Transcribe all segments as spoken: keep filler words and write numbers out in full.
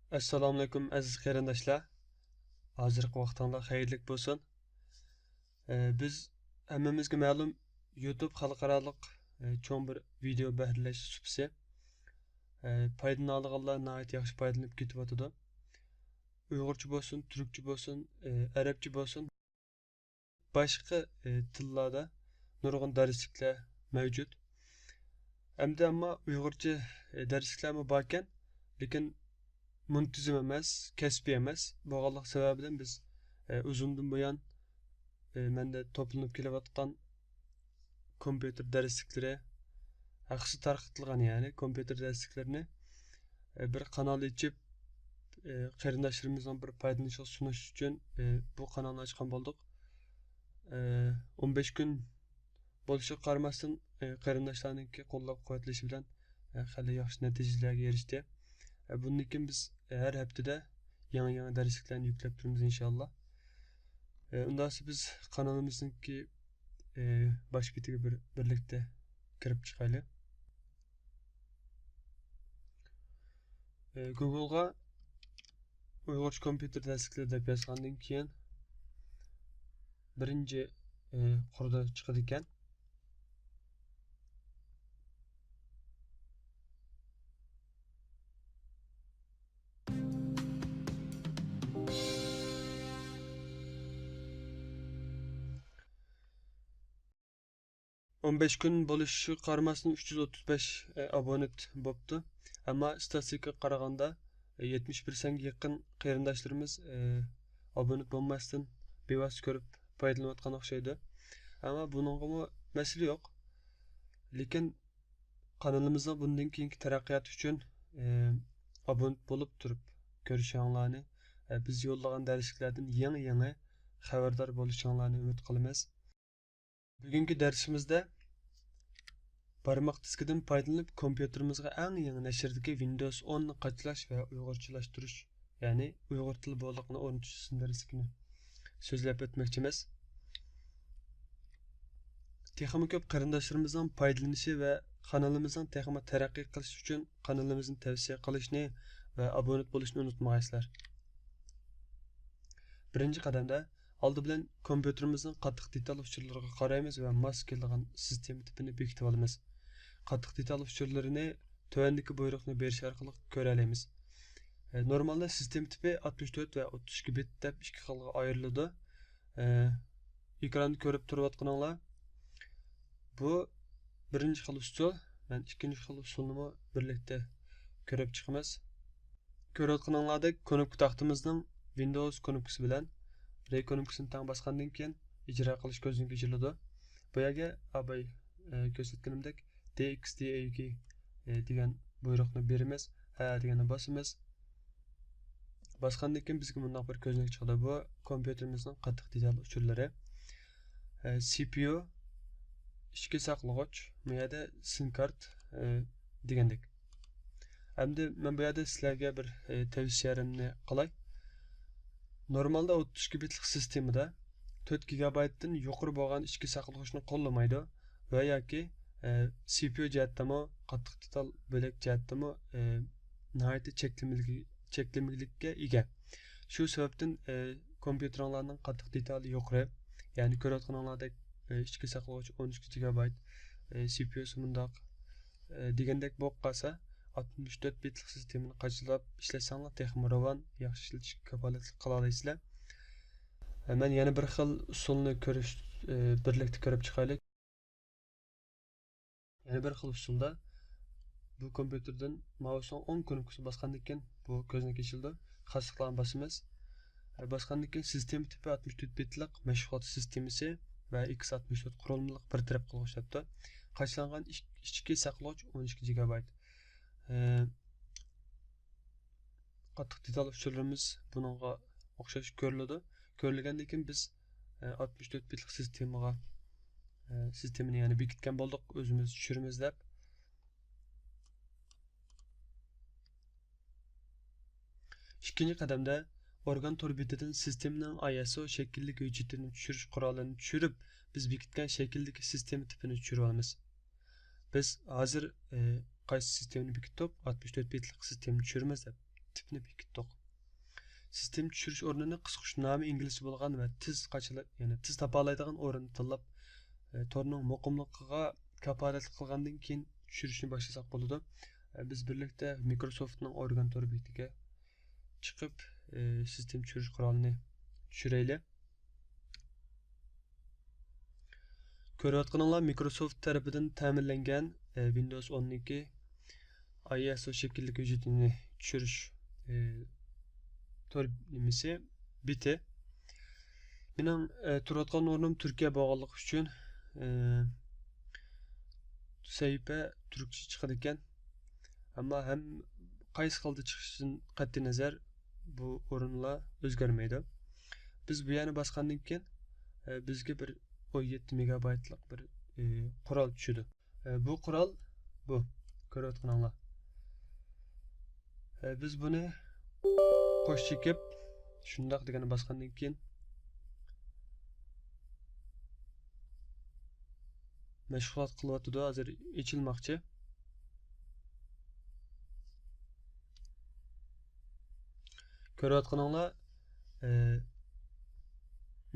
ئەسسالامۇئەلەيكۇم ئەزىز قېرىنداشلار. ھازىرقى ۋاقتىڭلار خەيرلىك بولسۇن. ئە، بىز ھەممىمىزگە مەلۇم، يۇتۇب خەلقئارالىق، ئە، چوڭ بىر ۋىدېئو بەھرىلەش سۇپىسى. ئە، پايدىلىنالىغانلار ناھايىتى ياخشى پايدىلىنىپ كېتىۋاتىدۇ. ئۇيغۇرچە بولسۇن، تۈركچە بولسۇن، ئە، ئەرەبچە بولسۇن، باشقا، ئى، تىللاردا نۇرغۇن دەرسلىكلەر مەۋجۇت. ئەمدى ئەمما ئۇيغۇرچە، ئى، دەرسلىكلەرمۇ باركەن، لېكىن مۇنتىزىم ئەمەس، كەسپىي ئەمەس. بولغانلىق سەۋەبىدىن بىز، ئى، ئۇزۇندىن بۇيان، ئى، مەندە توپلىنىپ كېلىۋاتقان كومپيۇتېر دەرسلىكلىرى، ھەققىسى تارقىتىلغان، يەنى كومپيۇتېر دەرسلىكلىرىنى، ئى، بىر قانال ئېچىپ، ئى، قېرىنداشلىرىمىزنىڭ بىر پايدىلىنىشىغا سۇنۇش ئۈچۈن، ئى، بۇ قانالنى ئاچقان بولدۇق. ئى، ئون بەش كۈن بولۇشىغا قارىماستىن، ئى، قېرىنداشلارنىڭكى قوللاپ قۇۋۋەتلىشى بىلەن، ئى، خېلى ياخشى نەتىجىلەرگە ئېرىشتى. ئى، بۇندىن كېيىن بىز ھەر ھەپتىدە يېڭى، يېڭى دەرسلىكلەرنى يۈكلەپ تۇرىمىز، ئىنشاللا. ئى، ئۇنداقسا بىز قانىلىمىزنىڭكى، ئى، باش بېتىگە بىر، بىرلىكتە كىرىپ چىقايلى. ئى، گۇگلغا ئۇيغۇرچە كومپيۇتېر دەرسلىكلىرى دەپ يازغاندىن كېيىن، بىرىنچى، ئى، قۇردا چىقىدىكەن. ئون بەش كۈن بولۇشىغا قارىماستىن، ئۈچ يۈز ئوتتۇز بەش ئابونېنت بوپتۇ. ئەمما ئىستاتىستىكىغا قارىغاندا، يەتمىش پىرسەنتكە يېقىن قېرىنداشلىرىمىز ئابونېنت بولماستىن بىۋاسىتە كۆرۈپ پايدىلىنىۋاتقان ئوخشايدۇ. ئەمما بۇنىڭغىمۇ مەسىلە يوق. لېكىن قانىلىمىزنىڭ بۇندىن كېيىنكى تەرەققىياتى ئۈچۈن، ئابونېنت بولۇپ تۇرۇپ كۆرۈشۈڭلارنى، بىز يوللىغان دەرسلىكلەردىن يېڭى-يېڭى خەۋەردار بولۇشۇڭلارنى ئۈمىد قىلىمىز. بۈگۈنكى دەرسىمىزدە بارماق دىسكىدىن پايدىلىنىپ، كومپيۇتېرىمىزغا ئەڭ يېڭى نەشردىكى ۋىندوۋس ئوننى قاچىلاش ۋە ئۇيغۇرچىلاشتۇرۇش، يەنى ئۇيغۇر تىلى بولىقىنى ئورنىتىش ئۈستۈندە دەرسلىكىنى سۆزلەپ ئۆتمەكچىمىز. تېخىمۇ كۆپ قېرىنداشلىرىمىزنىڭ پايدىلىنىشى ۋە قانىلىمىزنىڭ تېخىمۇ تەرەققىي قىلىشى ئۈچۈن قانىلىمىزنى تەۋسىيە قىلىشنى ۋە ئابونېنت بولۇشنى ئۇنتۇمىغايسىلەر. بىرىنچى قەدەمدە، ئالدى بىلەن كومپيۇتېرىمىزنىڭ قاتتىق دېتال ئۇچۇرلىرىغا قارايمىز ۋە ماس كېلىدىغان سىستېما تىپىنى بېكىتىۋالىمىز. قاتتىق دېتال ئۇچۇرلىرىنى تۆۋەندىكى بۇيرۇقنى بېرىش ئارقىلىق كۆرەلەيمىز. ئە، نورمالدا سىستېما تىپى ئاتمىش تۆت ۋە ئوتتۇز ئىككى بىت دەپ ئىككى خىلغا ئايرىلىدۇ. ئە، ئېكراندا كۆرۈپ تۇرۇۋاتقىنىڭلار، بۇ بىرىنچى خىل ئۇسۇل. مەن ئىككىنچى خىل ئۇسۇلنىمۇ بىرلىكتە كۆرۈپ چىقىمىز. كۆرۈۋاتقىنىڭلاردەك كۇنۇپكا تاختىمىزنىڭ ۋىندوۋس كۇنۇپكىسى بىلەن رەي كۇنۇپكىسىنى تەڭ باسقاندىن كېيىن ئىجرا قىلىش كۆزنىكى ئېچىلىدۇ. بۇ يەرگە ئاباي، ئە، كۆرسەتكىنىمدەك دى ئېكس دى ئەي كى، ئە، دېگەن بۇيرۇقنى بېرىمىز، ھە دېگەننى باسىمىز. باسقاندىن كېيىن بىزگە مۇنداق بىر كۆزنەك چىقىدۇ. بۇ كومپيۇتېرىمىزنىڭ قاتتىق دېتال ئۇچۇرلىرى. ئە، سى پى يۇ، ئىچكى ساقلىغۇچ، بۇ يەردە سىم كارت، ئە، دېگەندەك. ئەمدى مەن بۇ يەردە سىلەرگە بىر، ئە، تەۋسىيەمنى قىلاي. نورمالدا ئوتتۇز ئىككى بىتلىق سىستېمىدا تۆت گىگابايتتىن يۇقىرى بولغان ئىچكى ساقلىغۇچنى قوللىمايدۇ ۋە ياكى، ئە، سى پى يۇ جەھەتتىمۇ، قاتتىق دېتال بۆلەك جەھەتتىمۇ، ئە، ناھايىتى چەكلىمىلىك-، چەكلىمىلىككە ئىگە. شۇ سەۋەبتىن، ئە، كومپيۇتېرىڭلارنىڭ قاتتىق دېتالى يۇقىرى، يەنى كۆرۈۋاتقىنىڭلاردەك، ئە، ئىچكى ساقلىغۇچ ئون ئىككى گىگابايت، ئە، سى پى يۇسى مۇنداق، ئە، دېگەندەك بولۇپ قالسا، ئاتمىش تۆت بىتلىق سىستېمىنى قاچىلاپ ئىشلەتسەڭلار تېخىمۇ راۋان، ياخشى ئىشلىتىشكە كاپالەتلىك قىلالايسىلەر. ئە، مەن يەنە بىر خىل ئۇسۇلنى كۆرۈش، ئە، بىرلىكتە كۆرۈپ چىقايلى. يەنە بىر خىل ئۇسۇلدا بۇ كومپيۇتېردىن مائۇسنىڭ ئوڭ كۇنۇپكىسىنى باسقاندىن كېيىن بۇ كۆزنەك ئېچىلىدۇ. خاسلىقلارنى باسىمىز. ئە، باسقاندىن كېيىن سىستېما تىپى ئاتمىش تۆت بىتلىق مەشغۇلات سىستېمىسى ۋە ئېكس ئاتمىش تۆت قۇرۇلمىلىق بىر تەرەپ قىلغۇچ دەپتۇ. قاچىلانغان ئىچ-، ئىچكى ساقلىغۇچ ئون ئىككى گىگابايت. ئە، قاتتىق دېتال ئۇچۇرلىرىمىز بۇنىڭغا ئوخشاش كۆرۈلىدۇ. كۆرۈلگەندىن كېيىن بىز، ئە، ئاتمىش تۆت بىتلىق سىستېمىغا، ئە، سىستېمىنى يەنە بېكىتكەن بولدۇق، ئۆزىمىز چۈشۈرىمىز دەپ. ئىككىنچى قەدەمدە ئورگان تور بېتىدىن سىستېمىنىڭ ئاي ئېس ئو شەكىللىك ھۆججىتىنى چۈشۈرۈش قورالىنى چۈشۈرۈپ، بىز بېكىتكەن شەكىلدىكى سىستېما تىپىنى چۈشۈرۈۋالىمىز. بىز ھازىر، ئى، قايسى سىستېمىنى بېكىتتۇق؟ ئاتمىش تۆت بىتلىق سىستېمىنى چۈشۈرىمىز دەپ. تىپنى بېكىتتۇق. سىستېما چۈشۈرۈش ئورنىنى قىسقۇچ نامى ئىنگلىزچە بولغان ۋە تېز قاچىلا-، يەنى تېز تاپالايدىغان ئورۇننى تاللاپ، ئە، تورنىڭ مۇقىملىقىغا كاپالەتلىك قىلغاندىن كېيىن چۈشۈرۈشنى باشلىساق بولىدۇ. ئە، بىز بىرلىكتە مىكروسوفتنىڭ ئورگان تور بېكىتىگە چىقىپ، ئە، سىستېما چۈشۈرۈش قورالىنى چۈشۈرەيلى. كۆرۈۋاتقىنىڭلار مىكروسوفت تەرىپىدىن تەمىنلەنگەن، ئە، ۋىندوۋس ئوننىڭكى ئاي ئېس ئو شەكىللىك ھۆججىتىنى چۈشۈرۈش، ئە، تور نېمىسى، بېتى. مېنىڭ، ئە، تۇرۇۋاتقان ئورنۇم تۈركىيە بولغانلىقى ئۈچۈن، ئە، سەھىپە تۈركچە چىقىدىكەن. ئەمما ھەم قايسى خىلدا چىقىشىدىن قەتئىينەزەر، بۇ ئورۇنلار ئۆزگەرمەيدۇ. بىز بۇ يەرنى باسقاندىن كېيىن، ئە، بىزگە بىر ئون يەتتە مېگابايتلىق بىر، ئە، قورال چۈشىدۇ. ئە، بۇ قورال، بۇ كۆرۈۋاتقىنىڭلار. ئە، بىز بۇنى قوش چېكىپ، شۇنداق دېگەننى باسقاندىن كېيىن، مەشغۇلات قىلىۋاتىدۇ، ھازىر ئېچىلماقچى. كۆرۈۋاتقىنىڭلار، ئە،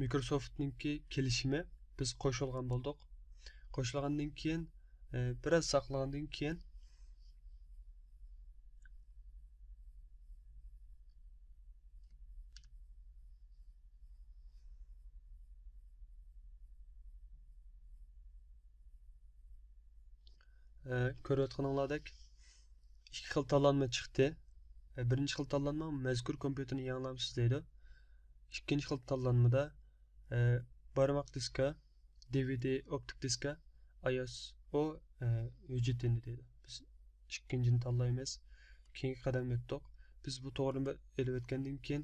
مىكروسوفتنىڭكى كېلىشىمى، بىز قوشۇلغان بولدۇق. قوشۇلغاندىن كېيىن، ئە، بىراز ساقلىغاندىن كېيىن، ئە، كۆرۈۋاتقىنىڭلاردەك ئىككى خىل تاللانما چىقتى. ئە، بىرىنچى خىل تاللانما مەزكۇر كومپيۇتېرنى يېڭىلامسىز دەيدۇ. ئىككىنچى خىل تاللانمىدا، ئە، بارماق دىسكا، دى ۋى دى ئوپتىك دىسكا، ئاي ئېس ئو، ئە، ھۆججىتىنى دەيدۇ. بىز ئىككىنچىنى تاللايمىز. كېيىنكى قەدەمگە ئۆتتۇق. بىز بۇ توغرىنى ئېلىۋەتكەندىن كېيىن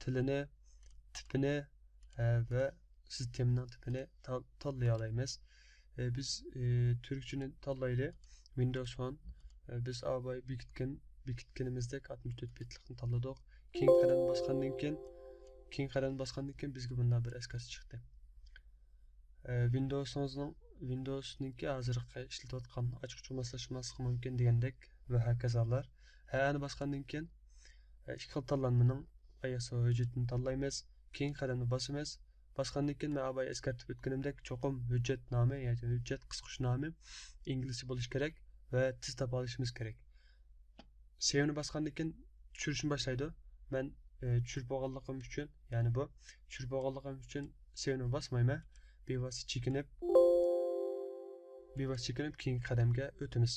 تىلىنى، تىپىنى، ئە، ۋە سىستېمىنىڭ تىپىنى تال-، تاللىيالايمىز. ئە، بىز، ئە، تۈركچىنى تاللايلى. ۋىندوۋس ئون. ئە، بىز ئاۋاي بېكىتكەن، بېكىتكىنىمىزدەك ئاتمىش تۆت بىتلىقنى تاللىدۇق. كېيىنكى قەدەمنى باسقاندىن كېيىن، كېيىنكى قەدەمنى باسقاندىن كېيىن بىزگە مۇنداق بىر ئەسكەرتىش چىقتى. ئە، ۋىندوۋسىڭىزنىڭ، ۋىندوۋسنىڭكى ھازىرقى ئىشلىتىۋاتقان ئاچقۇچى ماسلاشماسلىقى مۇمكىن دېگەندەك ۋە ھاكازالار. ھەئەنى باسقاندىن كېيىن، ئە، ئىككى خىل تاللانمىنىڭ ئاي ئېس ئو ھۆججىتىنى تاللايمىز. كېيىنكى قەدەمنى باسىمىز. باسقاندىن كېيىن مەن ئاۋاي ئەسكەرتىپ ئۆتكىنىمدەك چوقۇم ھۆججەت نامى، يەنى ھۆججەت قىسقۇچ نامى ئىنگلىزچە بولۇشى كېرەك ۋە تېز تاپالىشىمىز كېرەك. سېۋنى باسقاندىن كېيىن چۈشۈرۈشنى باشلايدۇ. مەن، ئى، چۈشۈرۈپ بولغانلىقىم ئۈچۈن، يەنى بۇ چۈشۈرۈپ بولغانلىقىم ئۈچۈن سېۋنى باسمايمەن. بىۋاسىتە چېكىنىپ، بىۋاسىتە چېكىنىپ كېيىنكى قەدەمگە ئۆتىمىز.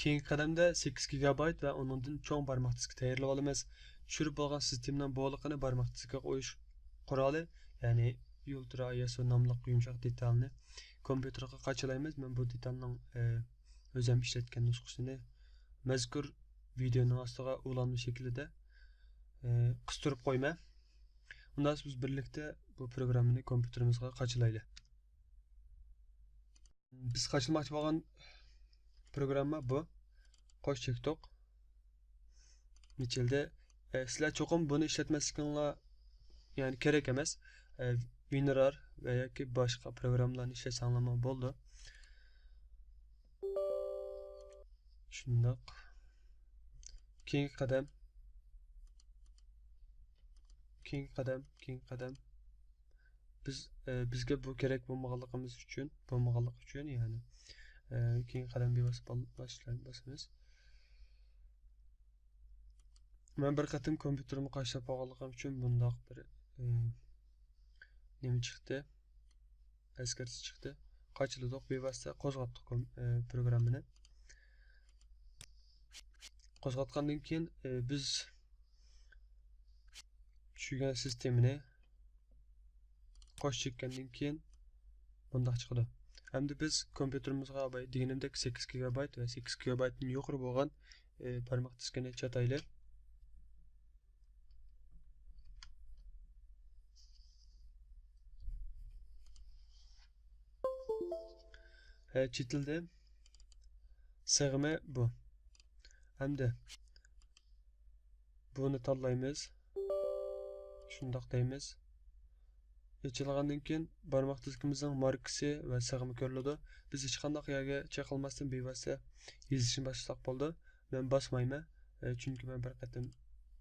كېيىنكى قەدەمدە سەككىز گىگابايت ۋە ئۇنىڭدىن چوڭ بارماق دىسكا تەييارلىۋالىمىز. چۈشۈرۈپ بولغان سىستېمىنىڭ بولىقىنى بارماق دىسكىغا قويۇش قورالى، يەنى ئۇلترا ئاي ئېس ئو ناملىق يۇمشاق دېتالنى كومپيۇتېرغا قاچىلايمىز. مەن بۇ دېتالنىڭ، ئە، ئۆزۈم ئىشلەتكەن نۇسخىسىنى مەزكۇر ۋىدېئونىڭ ئاستىغا ئۇلانما شەكلىدە، ئە، قىستۇرۇپ قويىمەن. ئۇنداق بىز بىرلىكتە بۇ پروگراممىنى كومپيۇتېرىمىزغا قاچىلايلى. بىز قاچىلىماقچى بولغان پروگرامما بۇ. قوش چەكتۇق. ئېچىلدى. ئە، سىلەر چوقۇم بۇنى ئىشلەتمەسلىكىڭلار، يەنى كېرەك ئەمەس. ئە، ۋىنرار ۋە ياكى باشقا پروگراممىلارنى ئىشلەتسەڭلارمۇ بولىدۇ. شۇنداق. كېيىنكى قەدەم. كېيىنكى قەدەم، كېيىنكى قەدەم. بىز، ئە، بىزگە بۇ كېرەك بولمىغانلىقىمىز ئۈچۈن، بولمىغانلىقى ئۈچۈن، يەنى، ئە، كېيىنكى قەدەم بىۋاسىتە بال-، باشلايمىز، باسىمىز. مەن بىر قېتىم كومپيۇتېرىمنى قاچىلاپ قويغانلىقىم ئۈچۈن بۇنداق بىر، ئە، نېمە چىقتى. ئەسكەرتىش چىقتى. قاچىلىدۇق، بىۋاسىتە قوزغاتتۇق كوم-، ئە، پروگراممىنى. قوزغاتقاندىن كېيىن، ئە، بىز چۈشۈرگەن سىستېمىنى قوش چەككەندىن كېيىن بۇنداق چىقىدۇ. ئەمدى بىز كومپيۇتېرىمىزغا باي-، دېگىنىمدەك سەككىز گىگابايت ۋە سەككىز گىگابايتتىن يۇقىرى بولغان، ئە، بارماق دىسكىنى چاتايلى. ھە، چېتىلدى. سىغىمى بۇ. ئەمدى بۇنى تاللايمىز. شۇنداق دەيمىز. ئېچىلغاندىن كېيىن بارماق دىسكىمىزنىڭ ماركىسى ۋە سىغىمى كۆرۈلىدۇ. بىز ھېچقانداق يەرگە چېقىلماستىن بىۋاسىتە يېزىشنى باشلىساق بولىدۇ. مەن باسمايمەن. ئە، چۈنكى مەن بىر قېتىم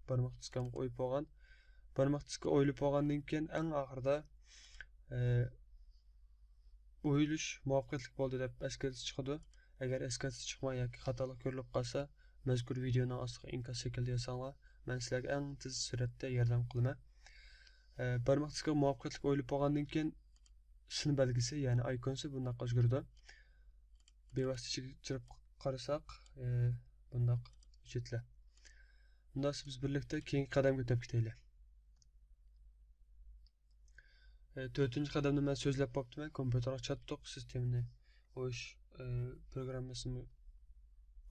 بارماق دىسكامغا ئويۇپ بولغان. بارماق دىسكا ئويۇلۇپ بولغاندىن كېيىن ئەڭ ئاخىرىدا، ئە، ئويۇلۇش مۇۋەپپەقىيەتلىك بولدى دەپ ئەسكەرتىش چىقىدۇ. ئەگەر ئەسكەرتىش چىقماي ياكى خاتالىق كۆرۈلۈپ قالسا، مەزكۇر ۋىدېئونىڭ ئاستىغا ئىنكاس شەكلىدە يازساڭلار، مەن سىلەرگە ئەڭ تېز سۈرئەتتە ياردەم قىلىمەن. ئە، بارماق دىسكىغا مۇۋەپپەقىيەتلىك ئويۇلۇپ بولغاندىن كېيىن، سىن بەلگىسى، يەنى ئايكونسى بۇنداق ئۆزگىرىدۇ. بىۋاسىتە چىرىپ قارىساق، ئە، بۇنداق ھۆججەتلەر. ئۇنداق بىز بىرلىكتە كېيىنكى قەدەمگە ئۆتۈپ كېتەيلى. ئە، تۆتىنچى قەدەمنى مەن سۆزلەپ بوپتىمەن. كومپيۇتېرغا چاتتۇق، سىستېمىنى ئويۇش، ئە، پروگراممىسىنى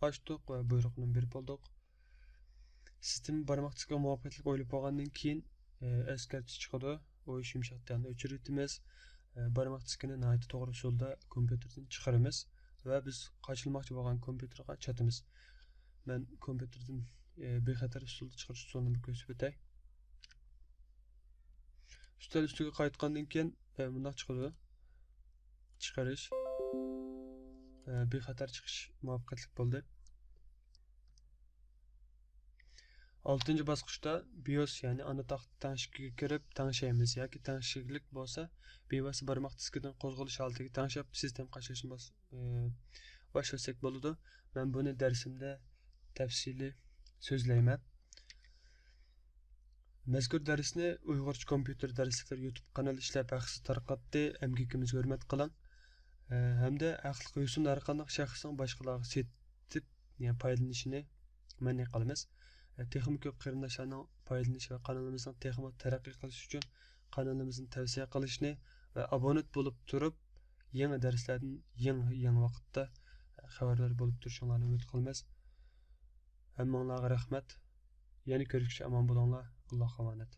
ئاچتۇق ۋە بۇيرۇقنى بېرىپ بولدۇق. سىستېما بارماق دىسكىغا مۇۋەپپەقىيەتلىك ئويۇلۇپ بولغاندىن كېيىن، ئە، ئەسكەرتىش چىقىدۇ. ئويۇش يۇمشاق تەڭنى ئۆچۈرۈۋېتىمىز. ئە، بارماق دىسكىنى ناھايىتى توغرا ئۇسۇلدا كومپيۇتېردىن چىقىرىمىز ۋە بىز قاچىلىماقچى بولغان كومپيۇتېرغا چاتىمىز. مەن كومپيۇتېردىن، ئە، بىخەتەر ئۇسۇلدا چىقىرىش ئۇسۇلىنى بىر كۆرسىتىپ ئۆتەي. ئۈستەل ئۈستىگە قايتقاندىن كېيىن، ئە، مۇنداق چىقىدۇ. چىقىرىش. ئە، بىخەتەر چىقىش مۇۋەپپەقىيەتلىك بولدى. ئالتىنچى باسقۇچتا بىيوس، يەنى ئانا تاختا تەڭشىكىگە كىرىپ تەڭشەيمىز ياكى تەڭشىكلىك بولسا، بىۋاسىتە بارماق دىسكىدىن قوزغىلىش ھالىتىگە تەڭشەپ سىستېما قاچىلاشنى باشلىساق بولىدۇ. مەن بۇنى دەرسىمدە تەپسىلىي سۆزلەيمەن. مەزكۇر دەرسنى ئۇيغۇرچە كومپيۇتېر دەرسلىكلىرى يۇتۇب قانىلى ئىشلەپ ھەقسىز تارقاتتى. ئەمگىكىمىزگە ھۆرمەت قىلىڭ. ھەمدە ھەقلىق ھۆسن ھەرقانداق شەخسنىڭ باشقىلارغا سېتىپ، يەنى پايدىلىنىشىنى مەنئى قىلىمىز. تېخىمۇ كۆپ قېرىنداشلارنىڭ پايدىلىنىشى ۋە قانىلىمىزنىڭ تېخىمۇ تەرەققىي قىلىشى ئۈچۈن قانىلىمىزنى تەۋسىيە قىلىشنى ۋە ئابونېنت بولۇپ تۇرۇپ، يېڭى دەرسلەردىن يېڭى، يېڭى ۋاقىتتا خەۋەردار بولۇپ تۇرۇشۇڭلارنى ئۈمىد قىلىمىز. ھەممىڭلارغا رەھمەت. يەنە كۆرۈشكىچە ئامان بولۇڭلار. ئاللاھقا ئامانەت.